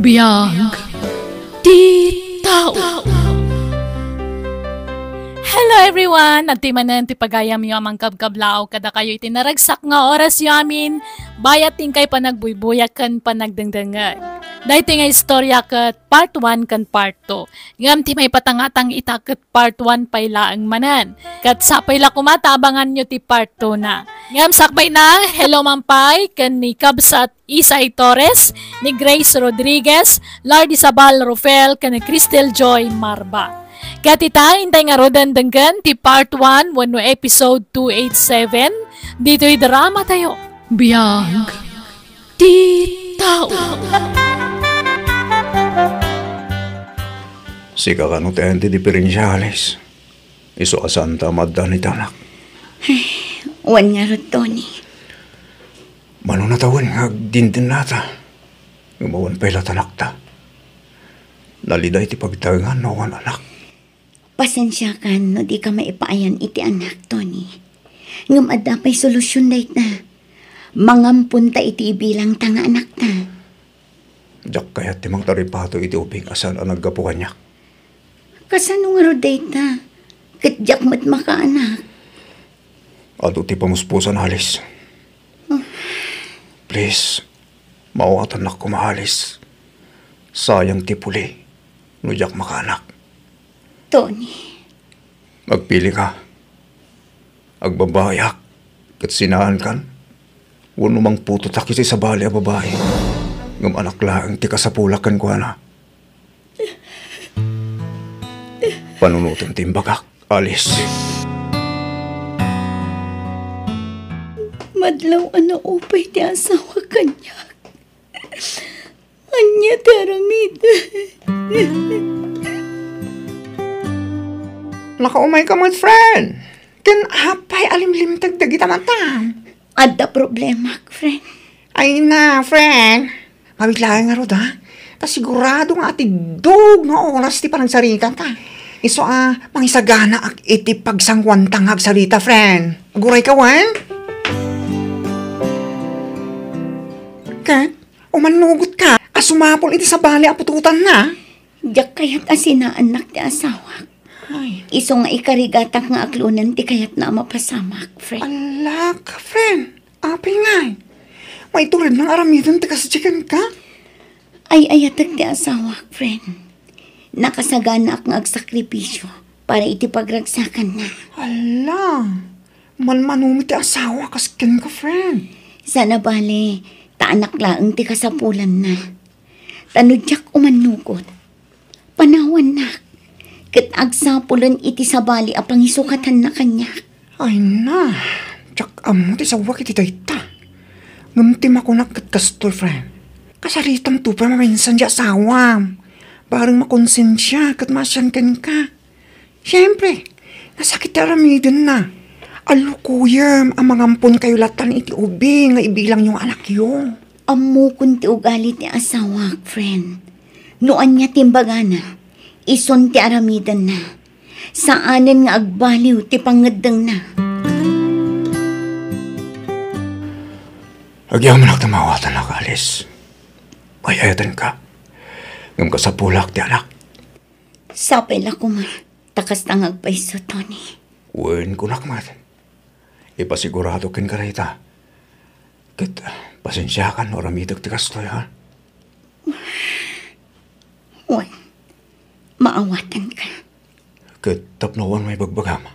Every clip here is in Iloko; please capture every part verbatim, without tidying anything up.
Biag ti tao. Hello everyone! Adtoy manen ti pagayamyo a mangkabkablaaw kadakayo iti naragsak nga orasyo amin, bayat ti inkay panagbuybuyak ken panagdengdengngeg. Daytoy nga istorya ket part one ken part two. Ngem ti maipatangatang ita ket part one pay laeng manen. Ket sapay la koma ta abanganyo ti part two na. Ngem sakbayna, hello man pay ken ni kabsat Isay Torres, ni Grace Rodriguez, Lardy Sabal Rufel, ken ni Cristel Joy Marba. Ket ita, intay ngaruden denggen ti part one wenno episode two eight seven ditoy drama tayo. Biag ti tao. Sika kano ti ayan ti diferensia, Alice? Isu a saanta a maaddan iti anak. Wen ngarud, Tony. Mano natawen nga agdindennata. Ngem awan pay la ti anakta. Nalida iti pagtaengan no awan anak. Pasensiakan no dika maipaayan iti anak, Tony. Ngem adda pay solusion dayta. Mangamponta iti ibilangta nga anakta. Diak kayat ti mangtaripato iti ubing a saan a naggapu kaniak. Kasano ngarud dayta? Ket diak met makaanak. Adu ti pamuspusan, Alice. Oh. Please, maawatannak koma, Alice. Sayang ti puli no diak makaanak. Tony. Agpili ka. Agbabaiak, ket sinaankan, wenno mangputotak iti sabali a babai, ngem anak laeng ti kasapulak kenkuana. Panunoten ti imbagak, Alice. Madlaw a naupay ti asawa kaniak. Ania ti aramid? Nakaumayka met, friend. Ken apay a limlimteg dagita matam? Adda problemak, friend. Ay na, friend. Mabiit laeng ngarud, ha? Ta sigurado nga atiddog nga oras ti panagsaritata. Isu a mangisaganaak iti pagsanguanta nga agsarita, friend. Agurayka wen? Ket umannugotka a sumapul iti sabali a putotanna. Diak kayat a sinaannak ti asawak. Ay. Isu nga ikarigatak nga aklonen ti kayatna a mapasamak, friend. Alak, friend. Apay ngay? Maituredna nga aramiden ti kasdi kenka? Ay-ayatek ti asawak, friend. Nakasaganaak nga agsakripisio para iti pagragsakanna. Ala, manmanomi ti asawa kas kenka, friend. Sana bale, ta anak laeng ti kasapulanna. Ta no diak umannugot, panawannak, ket agsapulen iti sabali a pangisukatanna kaniak. Ay na, diak ammo ti sawak iti dayta. Ngem ti makunak ket kastoy, friend. Kasaritam to pay maminsan di asawam. Bareng makonsensia ket maasian kenka. Siempre, nasakit ti aramidenna. Alukuyem a mangamponkayo latan iti ubing nga ibilangyo nga anakyo. Ammokon ti ugali ti asawak, friend. No ania ti imbagana, isun ti aramidenna. Saanen nga agbaliw ti pangngeddengna. Agyamanak ta maawatannak, Alice. Ay-ayatenka. Ngem kasapulak ti anak. Sapay la koma, ta kasta nga agpayso, Tony. Wen, kunak met. Ipasigurado kenka dayta. Ket, ah, pasensiakan no aramidek ti kastoy, ha? Wen, maawatanka. Ket tapno awan maibagbagam,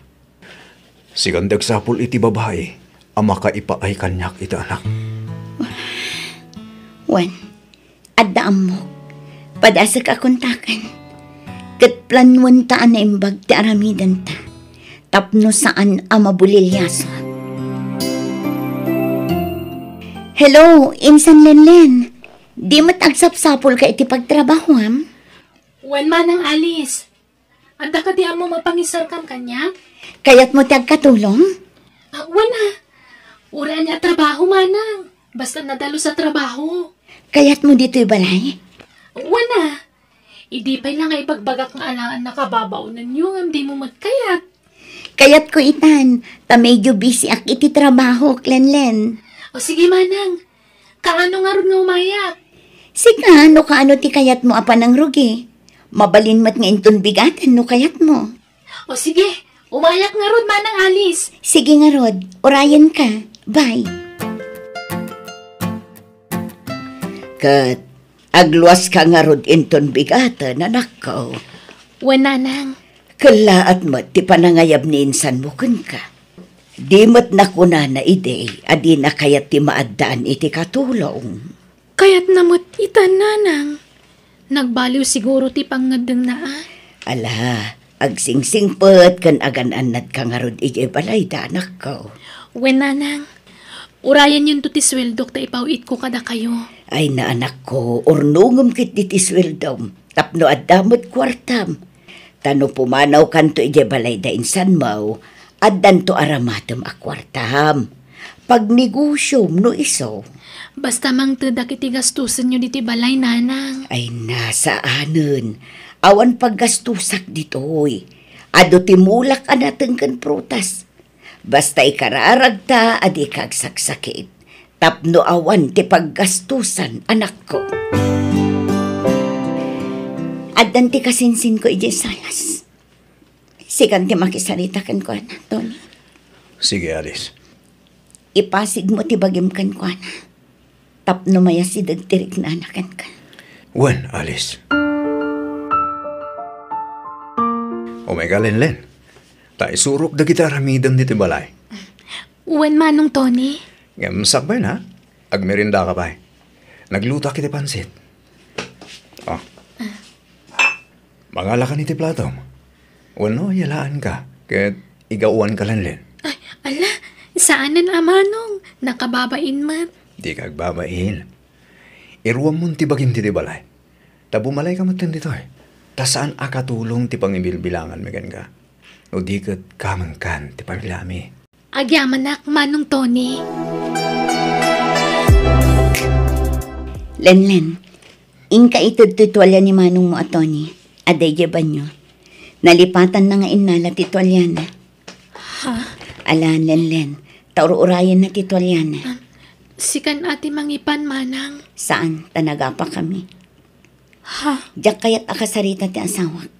sikan ti agsapul iti babai a makaipaay kaniak iti anak. Wen, adda ammok. Padasek a kontaken. Ket planuenta a naimbag ti aramidenta. Tapno saan a mabuliliason. Hello, Insan Lenlen. Di met agsapsapulka iti pagtrabahoam? Wen, Manang Alice. Adda kadi ammo mapangisarkam kaniak? Kayatmo ti agkatulong? Ah, wen a. Uray ania a trabaho, manang. Basta nadalus a trabaho. Kayatmo ditoy balay? Wen a. Idi pay la nga ibagbagak nga alangan nakababaonenyo ngem dimo met kayat. Kayatko itan, ta medyo busy ak iti trabahok, Lenlen. O sige, manang. Kaano ngarud nga umayak? Sika, no kaano ti kayatmo a panangrugi? Mabalin met nga inton bigaten no kayatmo. O sige, umayak ngarud, Manang Alice. Sige ngarud, urayenka. Bye. Ket agluaska ngarud inton bigaten, anakko. Wen, Nanang. Kellaat met ti panangayab ni insanmo kenka. Di met nakunana idi a dina kayat ti maaddaan iti katulong. Kayatna met ita, Nanang. Nagbaliw siguro ti pangngeddengna, a? Ala, agsingsingpet ken agan-annadka ngarud idiay balayda, anakko. Wen, Nanang. Urayennonto ti sueldok ta ipaw-itko kadakayo. Ay, anakko, urnongem ketdi ti sueldom tapno adda met kuartam. Ta no pumanawkanto idiay balayda insanmo, addanto aramatem a kuartam. Pagnegosiom no isu. Basta mangtedak iti gastusenyo ditoy balay, Nanang. Ay, saanen. Awan paggastusak ditoy. Adu ti mulak a nateng ken prutas. Basta ikararagta a dika agsaksakit. Tapno awan ti paggastusan, anakko. Addan ti kasinsinko idiay salas. Sikan ti makisarita kenkuana, Tony. Sige, Alice. Ipasigmo ti bagim kenkuana tapno mayasideg ti riknana kenka. Wen, Alice. Umayka, Lenlen. Ta isurok dagiti aramidem ditoy balay. Wen, Manong Tony. Ngem sakbay na, agmerendaka pay. Naglutak iti pansit. Oh. Mangalakan iti platom. Wenno, yalaanka, ket igawanka, Lenlen. Ay, ala, saanen a, Manong. Nakababain met. Dika agbabain. Iruammon ti bagim ditoy balay. Ta bumalayka metten ditoy. Ta saan a katulong ti pangibilbilanganmi kenka. No di ket kamengkan ti pamiliami. Agyamanak, Manong Tony. Lenlen, inka ited toy tualia ni manongmo a Tony. Adda idiay banio. Nalipatanna nga innala ti tualiana. Ha? Ala, Lenlen, ta ur-urayenna ti tualiana. Ah, sikan a ti mangipan, Manang. Saan, ta nagapakami. Ha? Diak kayat a kasarita ti asawak.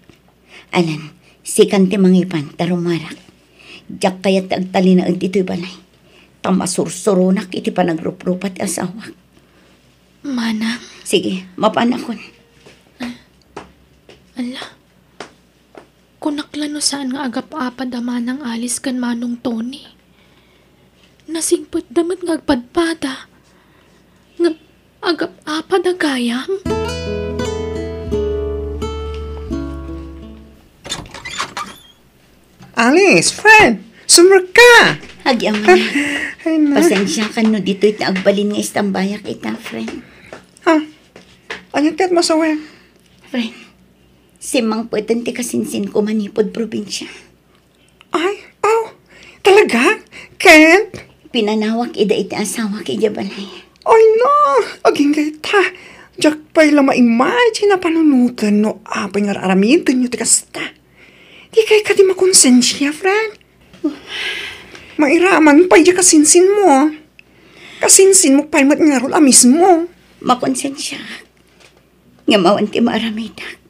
Alan, sikan ti mangipan, ta rumuarak. Diak kayat ti agtalinaed ditoy balay. Ta masursuronak iti panagruprupa ti asawak. Manang. Sige, mapanakon. Ala, kunak la no saan nga agap-apad a Manang Alice ken Manong Tony. Nasingpetda met nga agpadpada. Ngem agap-apada gayam? Alice, friend, sumrekka. Agyamanak. Ay, na. Pasensiakan no ditoy ti agbalin nga istambayak ita, friend. Ha? Ania ti admo a sawen? Friend, simmangpeten ti kasinsinko manipud probinsia. Ay, aw, talaga? Ken? Pinanawak ida iti asawak idiay balay. Ay, na, agingga ita. Diak pay la ma-imagine a panunoten no apay nga ar-aramidenyo ti kasta. Dikay kadi makonsensia, friend? Mairaman pay diay kasinsinmo. Kasinsinmo pay met ngarud a mismo. Makonsensia. Ngem awan ti maaramidak.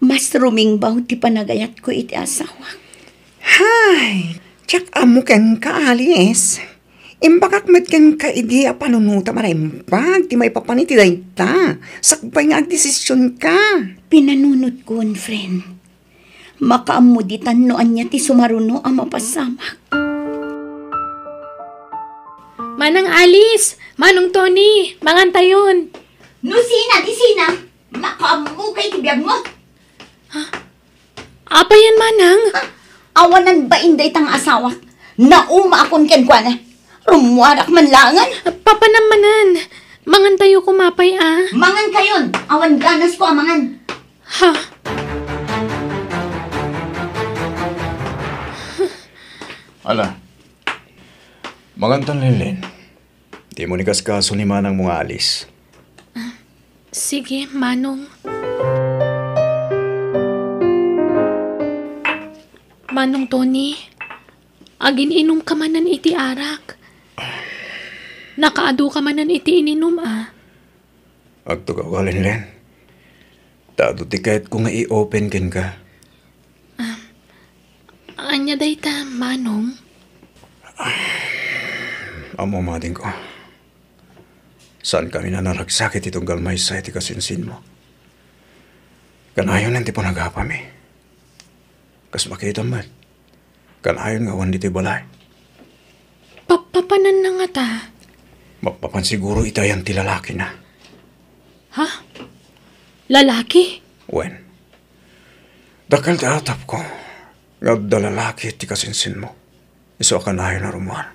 Mas rumingbaw ti panagayatko iti asawak. Hay, diak ammo kenka, Alice. Imbagak met kenka idi a panunotam a naimbag ti maipapan iti dayta, sakbay nga agdesisionka. Pinanunotkon, friend. Makaammo ditan no ania ti sumaruno a mapasamak. Manang Alice, Manong Tony, mangantayon. No sina, di sina? Makaammo kay ti biagmo. Ha? Apayen, Manang? Ha? Awanan bain dayta nga asawak. Naumaakon kenkuana. Rummuarak man laengen. Papanam manen. Mangantayo koma pay a. Mangankayon. Awan ganasko a mangan. Ha? Ala. Mangantan, Lenlen. Dimo inkaskaso ni manangmo nga Alice. Ah, sige, Manong. Manong Tony, agin-inumka manen iti arak. Nakaaduka manen iti ininum, a. Agtugaw ka, Lenlen. Ta adu ti kayatko nga i-open kenka. Ah, ania dayta, Manong? Ammo madingko. Saankami a naragsak iti tunggal maysa iti kasinsinmo. Kanayon ti panagapami. Kas makitam met, kanayon nga awan ditoy balay. Pappapananna ngata? Mappapan siguro iti ayan ti lalakina. Ha? Lalaki? Wen, dakkel ti atapko nga adda lalaki ti kasinsinmo. Isu a kanayon a rummuar.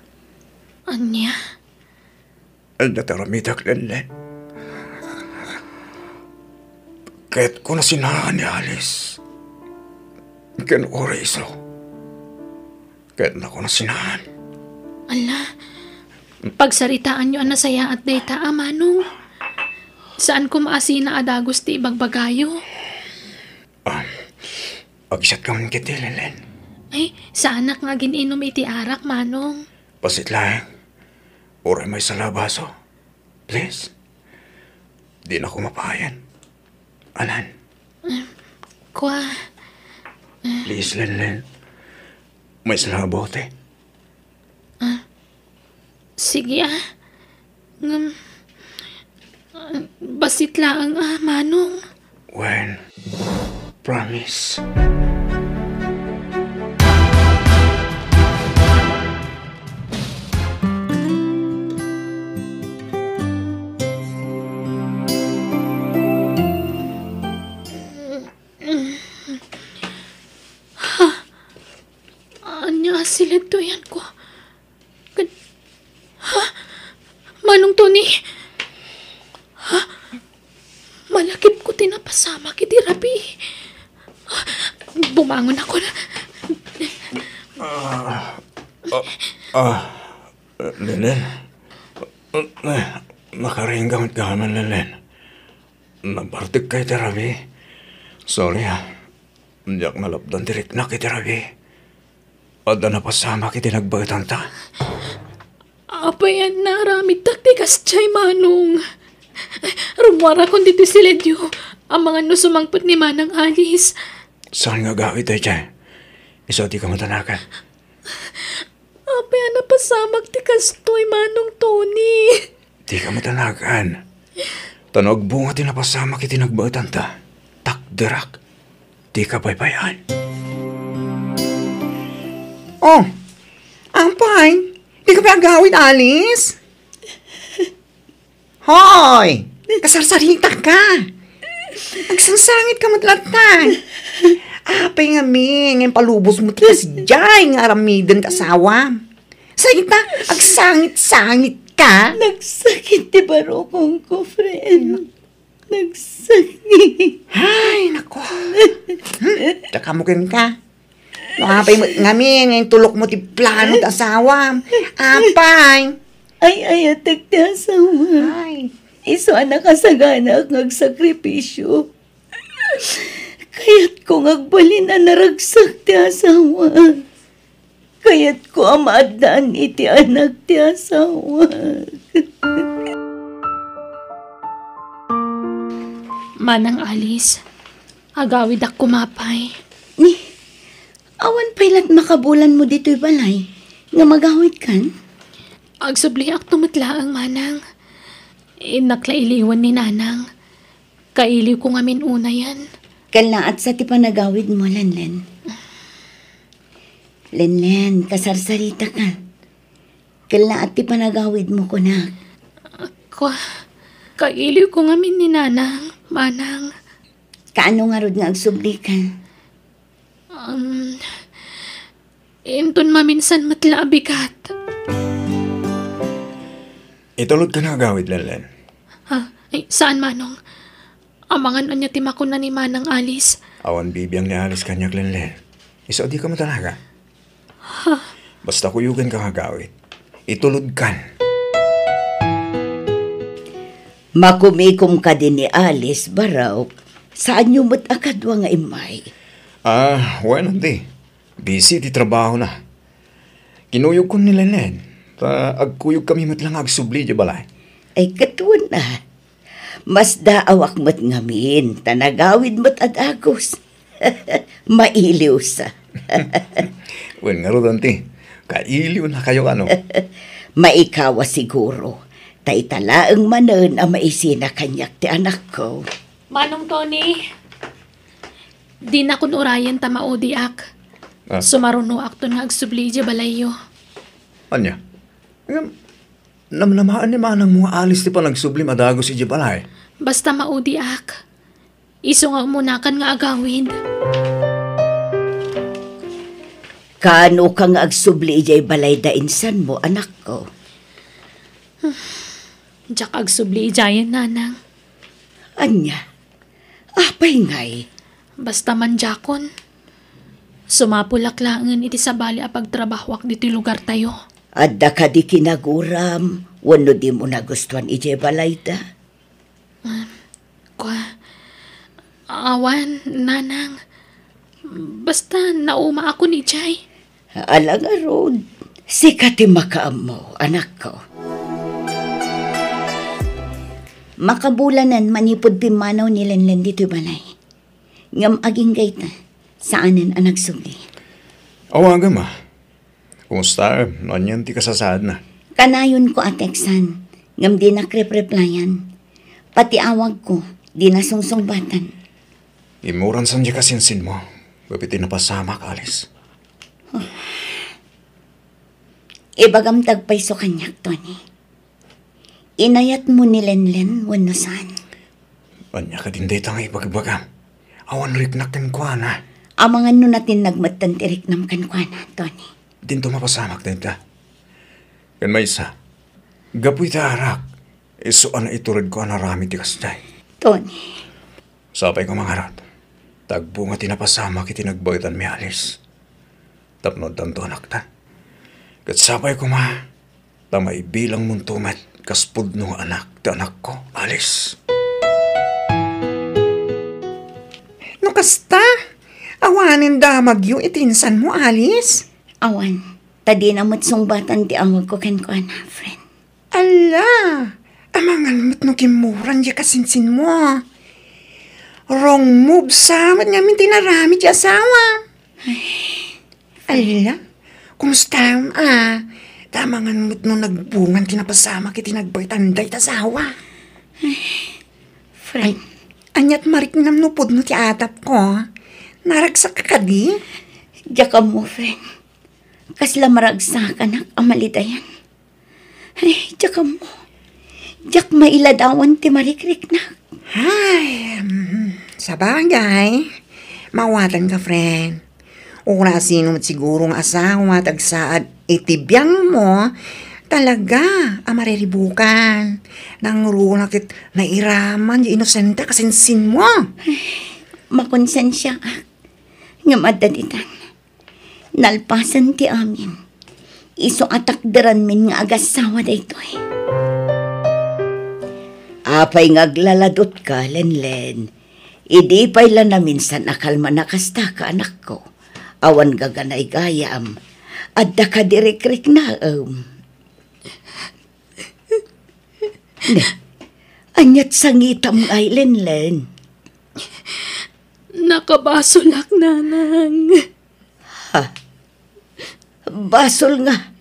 Ania? Ania ti aramidak, Lenlen? Kayatko a sinaan ni Alice. Ken uray isu. Kayatnako a sinaan. Ala, pagsaritaanyo a nasayaat dayta, a Manong. Saan koma a sina a dagus ti ibagbagayo. Ah, agisat ka man ketdi, Lenlen. Ay, saanak nga agin-inum iti arak, Manong. Bassit laeng. Uray maysa la a baso. Please. Dinak mapayen. Alan. Kua. Please, Lenlen. Maysa la a bote. Ah, sige, ah. Ngem, ah, bassit laeng, ah, Manong. Wen, promise. Ha? Ania a silentoyanko? Kan-, ha? Manong Tony? Ha? Malakipko ti napasamak iti rabii. Bumangonakon. Ah, ah, ah, Lenlen. Eh, nakariingka met gayam, Lenlen. Nabartekka iti rabii. Sorry, ah. Diak nalapdan ti riknak iti rabii. Adda napasamak iti nagbaetanta. Apay a naaramidtak ti kasdiay, Manong? Rummuarakon ditoy siledyo. Amangan no sumangpet ni Manang Alice. Saan nga agawid daydiay? Isu a dika madanagan. Apay a napasamak ti kastoy, Manong Tony? Dika madanagan. Ta no agbunga ti napasamak iti nagbaetanta, takderak. Dika baybay-an. Oh, apay, dika pay agawid, Alice? Hoy! Kasarsaritak ka! Agsangsangit ka met latta! Apay ngamin nga impalubos mo ti kasdiay nga aramiden ti asawam? Say ta, agsangit-sangit ka? Nagsakit ti barukongko, friend. Nagsakit. Ay, nako. Hmm, tsaka mo ken ka. No, apay met ngamin nga intulok mo ti plano ti asawam. Apay. Ay-ayatek ti asawa. Ay. Isu a nakasaganaak nga agsakripisio. Kayatko nga agbalin a naragsak ti asawa. Kayatko a maaddaan iti anak ti asawa. Manang Alice, agawidak koma pay. Ni, awan pay lat makabulanmo ditoy balay nga magawidkan? Agsubliakto met laeng, Manang. Innak la iliwen ni Nanang. Kailiwko ngamin unayen. Kallaat sa ti panagawidmo, Lenlen. Lenlen, kasarsarita ka. Kallaat ti panagawidmo, kunak. Kua, kailiwko ngamin ni Nanang, Manang. Kaano ngarud nga agsubli ka? Um, inton maminsan met la a bigat. Itulodka nga agawid, Lenlen. Ha? Ay, saan, Manong? Amangan ania ti makuna ni Manang Alice? Awan bibiang ni Alice kaniak, Lenlen. Isu a dika madanagan. Ha? Basta kuyoganka nga agawid. Itulodkan. Makumikom kadi ni Alice, Barok. Saanyo met a kadua nga immay? Ah, wen, Auntie. Busy ti trabahona. Kinuyogkon ni Lenlen. Ta agkuyogkami met la nga agsubli idiay balay. Ay, kaduana. Masdaawak met ngamin, ta nagawid met a dagus. Mailiwsa. Wen ngarud, anti, kailiwnakayo kano? Maikawa siguro, ta ita laeng manen a maisina kaniak ti anakko. Manong Tony, dinakon urayen ta maudiak. Ah? Sumarunoakton nga agsubli idiay balayyo. Ania? Ngem, namnamaen ni manangmo nga alis ti panagsublim a dagus idiay balay? Basta maudiak. Isu nga umunakan nga agawid. Kaanoka nga agsubli idiay balay da insanmo, anakko? Diak agsubli idiayen, nanang. Ania? Apay ngay? Basta man diakon. Sumapulak laengen iti sabali a pagtrabahoak ditoy lugartayo. Adda kadi kinaguram wenno dimo nagustuan idiay balayda? Ah, kua-, awan, nanang. Basta naumaakon idiay. Ala ngarud, sika ti makaammo, anakko. Makabulanen manipud pimmanaw ni Lenlen ditoy balay. Ngem agingga ita, saanen a nagsubli. Awagam, a. Kumustaem no anian ti kasasaadna? Kanayonko a teksan, ngem dinak repreplayan. Pati awagko, dina sungsungbatan. Immuran san diay kasinsinmo, gapu iti napasamak, Alice. Ibagam ti agpayso kaniak, Tony. Inayatmo ni Lenlen wenno saan? Ania kadin dayta nga ibagbagam? Awan riknak kenkuana. Amangan no natinnag metten ti riknam kenkuana, Tony. Dinto mapasamak dayta. Ken maysa, gapu iti arak, isu a naituredko a naramid ti kasdiay. Tony. Sapay koma ngarud, ta agbunga ti napasamak iti nagbaetanmi, Alice. Tapno addanto anakta. Ket sapay koma, ta maibilangmonto met kas pudno nga anak ti anakko, Alice. No kasta, awanen damagyo iti insanmo, Alice? Awan, ta dina met sungbatan ti awagko kenkuana, friend. Ala, amangan met no kimmuran diay kasinsinmo. Wrong move sa met ngamin ti naramid ti asawa. Ala, kumustaem a? Ta amangan met no nagbungan ti napasamak iti nagbaetan dayta asawa. Friend. Ay, aniat mariknam no pudno ti atapko? Naragsak kadi? Diak ammo, friend. Kasla maragsakanak a malidayan. Ay, diak ammo. Diak mailadawan ti marikriknak. Ay, mm, sabagay. Mawatanka, friend. Uray sino met siguro nga asawa ti agsaad iti biangmo, talaga a mariribukan. Nangruna ket nairaman ti inosente a kasinsinmo. Ay, makonsensiaak. Ngem adda ditan. Nalpasen ti amin. Isu a takderanmin nga agassawa daytoy. Apay nga aglaladutka, Lenlen? Idi pay la naminsan a kalman a kastaka, anakko. Awan gaganay gayam. Adda kadi rikriknaem? Ne, aniat sangitam ngay, Lenlen? Nakabasolak, nanang. Ha? Basol nga?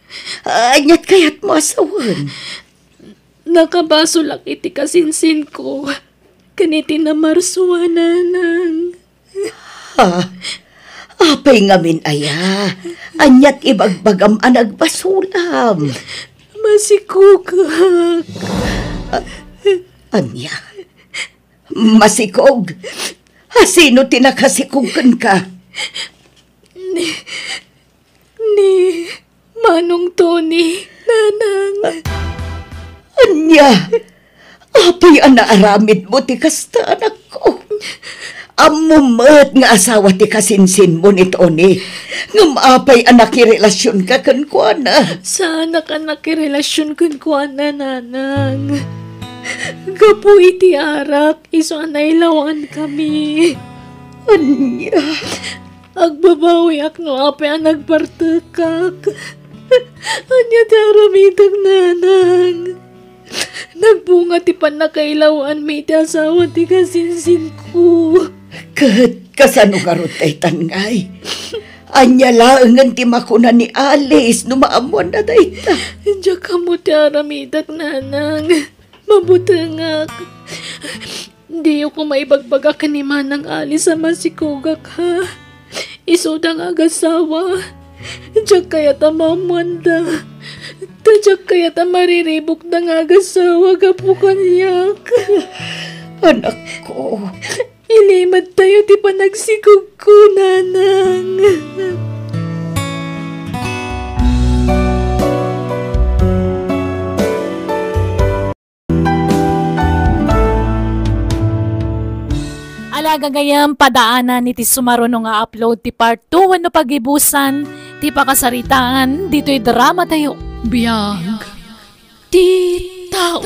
Aniat kayatmo a sawen? Nakabasolak iti kasinsinko ken iti namarsoa, nanang. Ha? Apay ngamin aya? Aniat ibagbagam a nagbasolam? Masikogak. A-, ania? Masikog? A, sino ti nakasikog kenka? Ni, ni Manong Tony, nanang. Ania? Apay a naaramidmo ti kasta, anakko? Ammom met nga asawa ti kasinsinmo ni Tony. Ngem apay a nakirelasionka kenkuana? Saanak a nakirelasion kenkuana, nanang. Gapu iti arak, isu a nailawankami. Ania? Agbabawiak no apay a nagpartekak. Ania ti aramidek, nanang? Nagbunga ti pannakailawanmi iti asawa ti kasinsinko. Ket kasano ngarud daytan ngay? Ania laengen ti makuna ni Alice no maammoanna dayta? Diak ammo ti aramidak, nanang. Mabutengak. Diyo koma ibagbaga ken ni Manang Alice a masikogak, ha? Isuda nga agasawa. Diak kayat a maammoanda. Ta diak kayat a mariribukda nga agasawa gapu kaniak. Anakko. Ilimedtayo ti panagsikogko, nanang. Ala gagayem, padaanan iti sumaruno nga upload ti part two wenno pagibusan ti pakasaritaan ditoy drama tayo. Biag ti tao.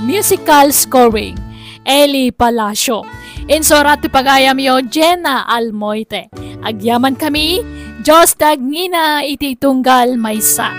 Musical scoring, Eli Palacio. Insurat ti pagayamyo, Jenna Almoite. Agyaman kami, Diyos ti agngina iti tunggal maysa.